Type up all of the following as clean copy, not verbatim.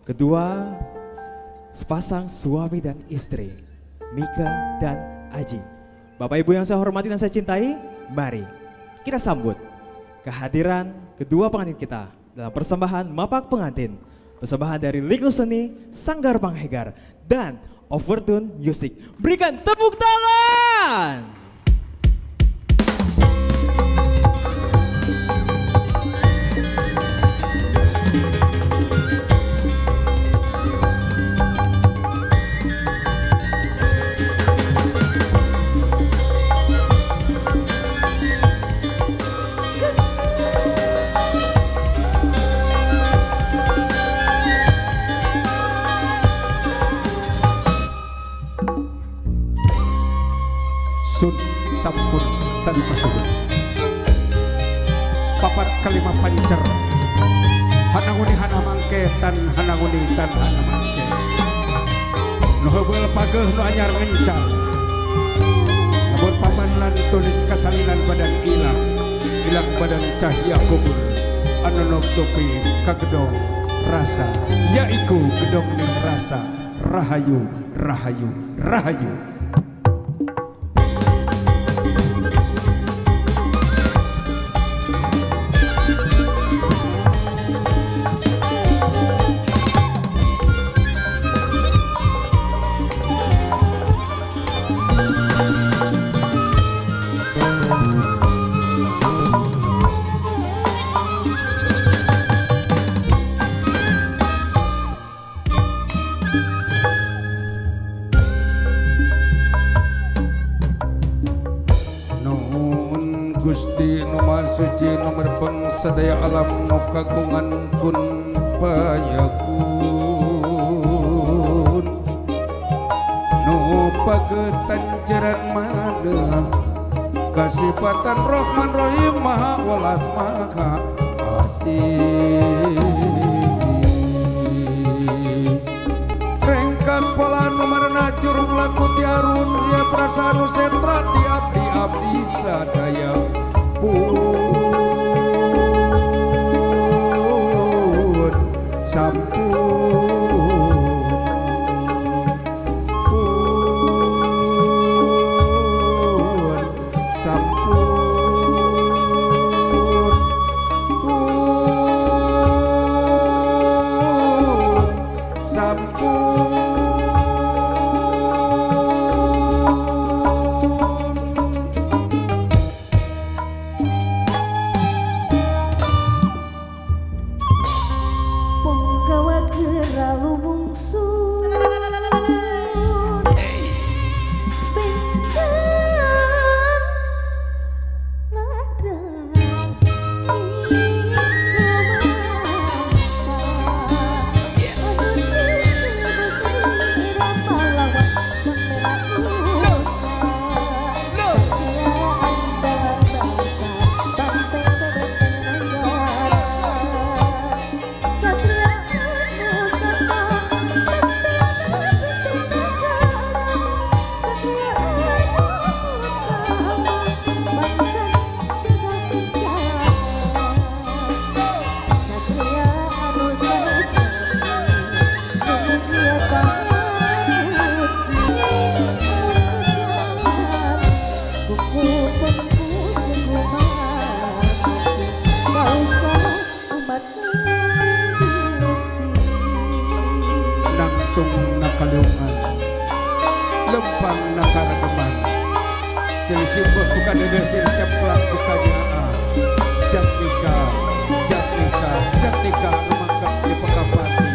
Kedua sepasang suami dan istri, Mika dan Aji. Bapak Ibu yang saya hormati dan saya cintai, mari kita sambut kehadiran kedua pengantin kita dalam persembahan Mapak Pengantin, persembahan dari Liku Seni, Sanggar Panghegar, dan Overtune Music. Berikan tepuk tangan! Sun sampun sami pasuhun papat kalima pancer hananguni hana mangke tan hananguni tan hana mangke nu heubeul pageuh nu anyar ngencal lamun papan lan tulis kasalinan badan ilang ilang badan cahya kubur anu nutupi kagedong rasa yaiku gedong ning rasa rahayu rahayu rahayu. Gusti nomor suci nomor pengsadaya alam nu kagungan kun payakun nu pagetan jeran maneh kasifatan Rahman Rahim Maha Welas Maha Asih rengkang pola nu marana jurung laku tiarun ya prasanu sentra ti abdi abdi sadaya pun sampun pun sampun pun sampun. Nangtung nakaliungan lempang nakarageman selisih bukan dede ceplak bukannya jatnika jatnika jatnika rumangkap di Pekapati.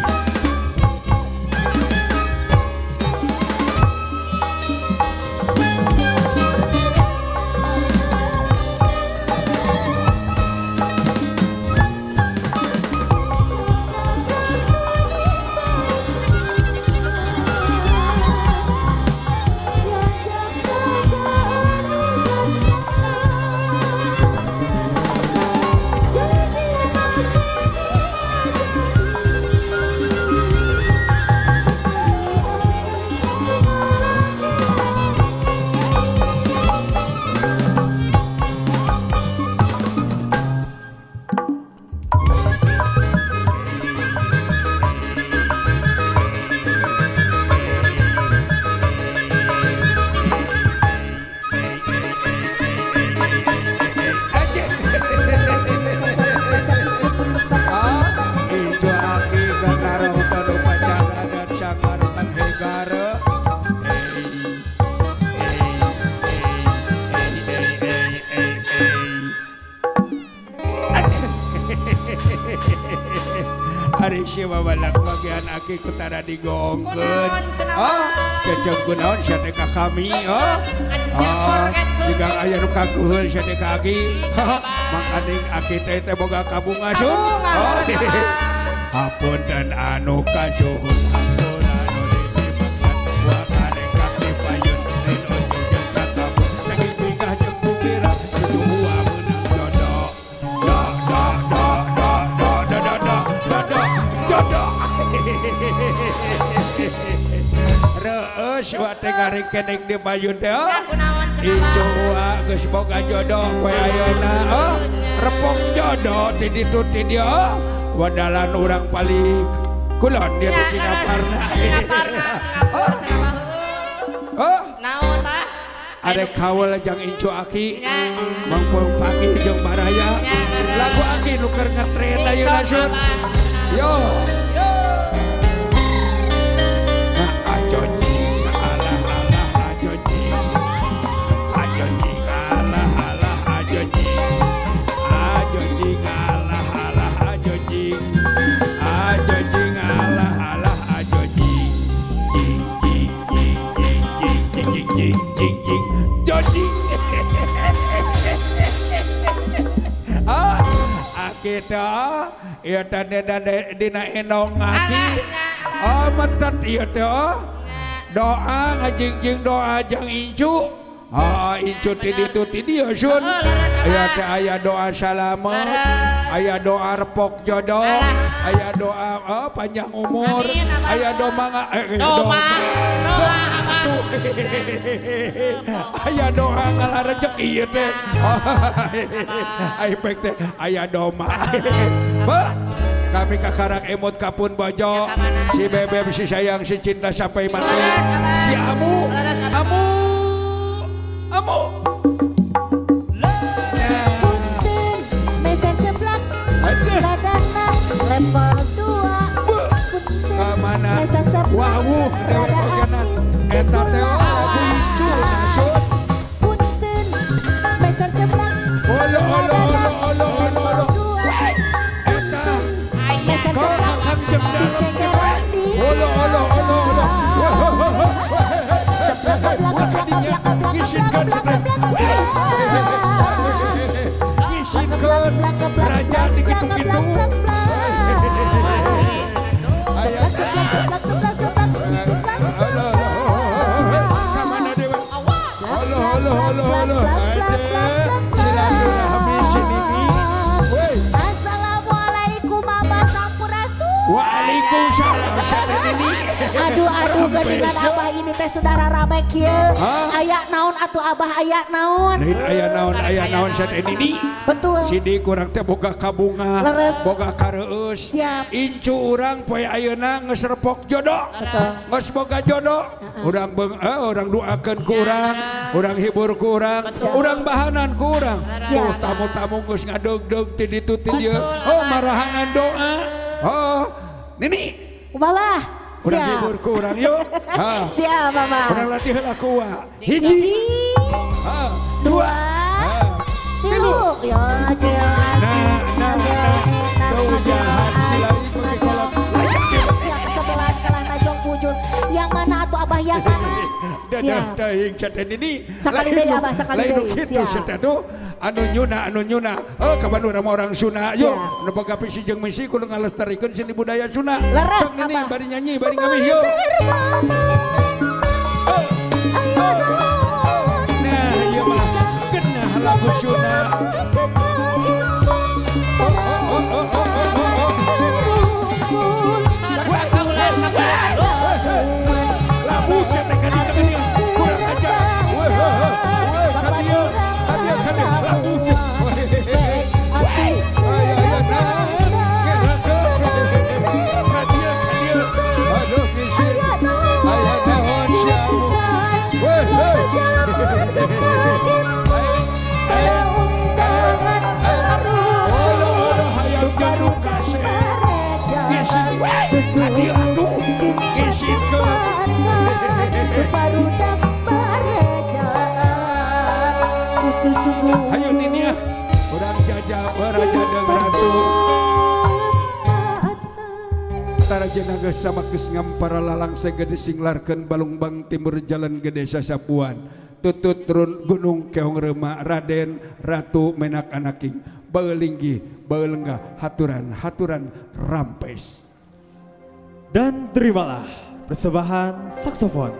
Ari si babalak bagian aki kutara digongkeun. Oh, cecep kunaon sia teh ka kami, oh. Oh, jiga aya nu kaguheul sia teh ka aki. Mangkaning aki teh teh boga kabunga sun. Oh, hapunten anu kasuhun, hampun anu ditibangkan, wakane kaki payun, lain ujung jeung kakabun, saking bingah jeung bukira, cucu ua meunang jodoh. Do do do do do do do do do do do. Reueus wa teh ngarekening di payun teh. Incu ua geus boga jodoh poe ayeuna, oh. Repong jodoh ti ditu ti dieu. Wadalan urang paling kulon dia di Singaparna. Singaparna, Singapura, Singapura. Oh, naon tah? Arek kaul jang incu aki, mangpung pagi jeung baraya. Lagu aki nu keur ngetren ayeuna sun. Yo. Nah, ajoji alah alah ajoji. Ajoji alah alah ajoji. Ajoji alah alah ajoji. Ajoji alah alah ajoji. Jing jing jing jing jing jing jing jing jing joji. Ah, kita ieu teh dina enong aki. Oh, mentet ieu teh doa ngajingjing doa jang incu. Ah, incu ti ditu ti dieu sun. Aya teh aya doa salamet, aya doa repok jodoh, aya doa panjang umur, aya doa aya doa ngalah rejeki ieu teh. Ai pek teh aya doma. Kami kakarak emot kapun bojo, si bebeb si sayang si cinta sampai mati, si amu amu amu. Level 2 kamana wawuh dewek ogena eta teh lagu incu sun. Punten meser ceplak olo olo olo olo olo olo eta kok kakang jeung dalem olo olo olo olo ngisinkeun ngisinkeun raja di kitu-kitu. Assalamualaikum Abah Sampurasun. Waalaikumsalam. Aduh aduh geuningan Abah ini teh saudara rame kieu. Aya naon atuh Abah aya naon? Lain aya naon sat ini. Betul. Sidi kurang teh boga kabunga, boga kareueus. Incu urang poe ayeuna geus repok jodoh. Geus boga jodoh. Urang urang doakeun ku urang, urang hibur ku urang, urang bahanan ku urang. Oh, tamu-tamu geus ngadeugdeug ti ditu ti dieu. Oh, marahangan doa. Oh, Nini. Kumaha? Urang hibur ku urang yuk. Siap, Mama. Urang latih heula ku wa. Hiji. Dua. Tilu. Yo, nah, nah, nah. Kau jahat silai ku kolot. Sebelah kalah najong bujur. Yang mana atuh Abah yang mana? Dadah teuing cenah Nini. Sakali deui Abah sakali deui. Lain kitu cenah tuh anu nyuna anu nyuna. Oh, kapan urang orang Sunda yuk. Nu boga visi jeung misi kudu ngalestarikeun seni budaya Sunda. Leres Nini Abah. Bari nyanyi bari ngamih yuk. Nah, ieu mah genah lagu Sunda. Oh oh oh oh oh oh. Labu teh ka dieu kurang ajar. Weh weh ka dieu ka dieu ka dieu labu. Ayo nah. Ka dieu ka dieu. Aduh kisir. Aya naon siamu. Weh weh. Olo olo hayang jadu kasih. Kisir weh. Ka dieu atuh. Kisirkeun. Ayo Nini ya, urang jajah raja deung ratu. Salajena geus samakes ngampara lalangse gede singlarkeun Balungbang Timur Jalan Gede Sasapuan tutut turun Gunung Keong Reuma Raden Ratu Menak Anaking baeulinggi baeulenggah haturan haturan rampes. Dan terimalah persembahan saksofon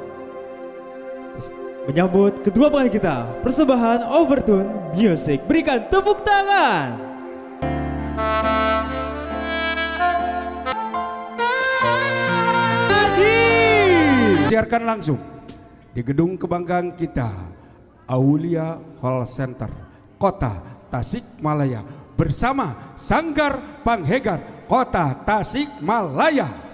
menyambut kedua pengantin kita, persembahan Overtune Music. Berikan tepuk tangan. Siarkan langsung di gedung kebanggaan kita, Aulia Hall Center, Kota Tasikmalaya, bersama Sanggar Panghegar Kota Tasikmalaya.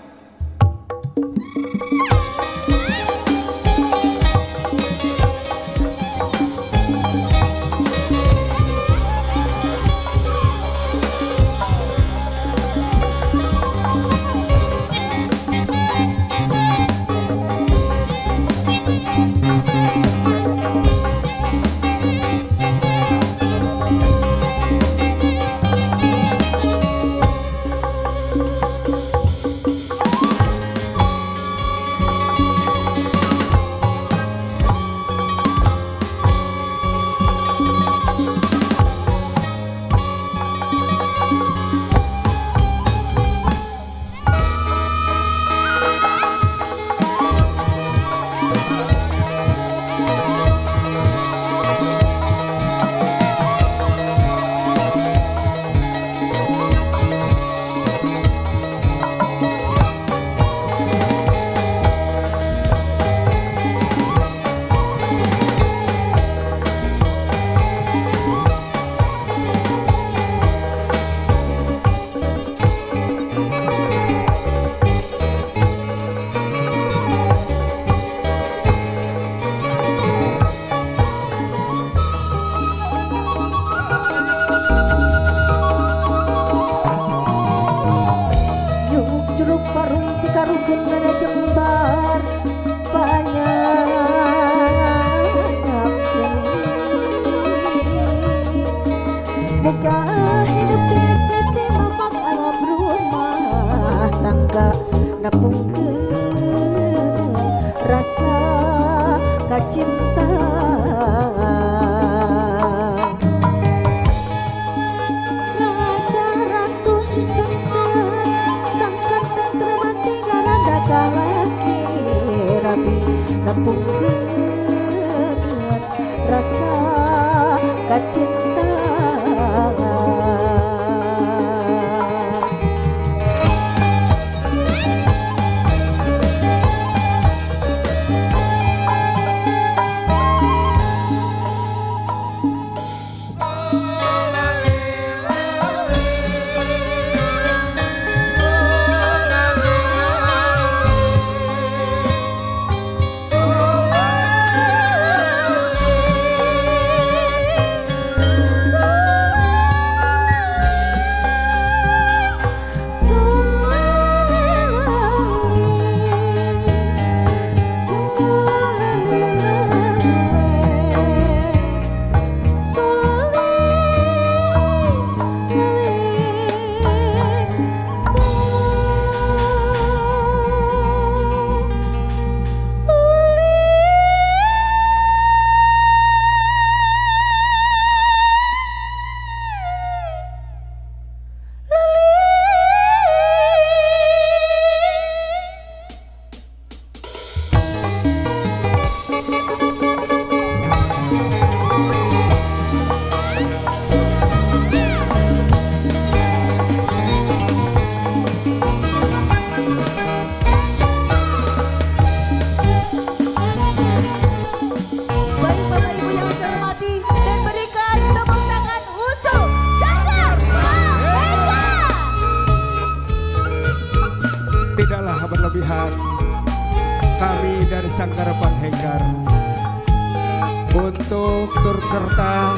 Berlebihan kami dari Sanggar Panghegar untuk turut serta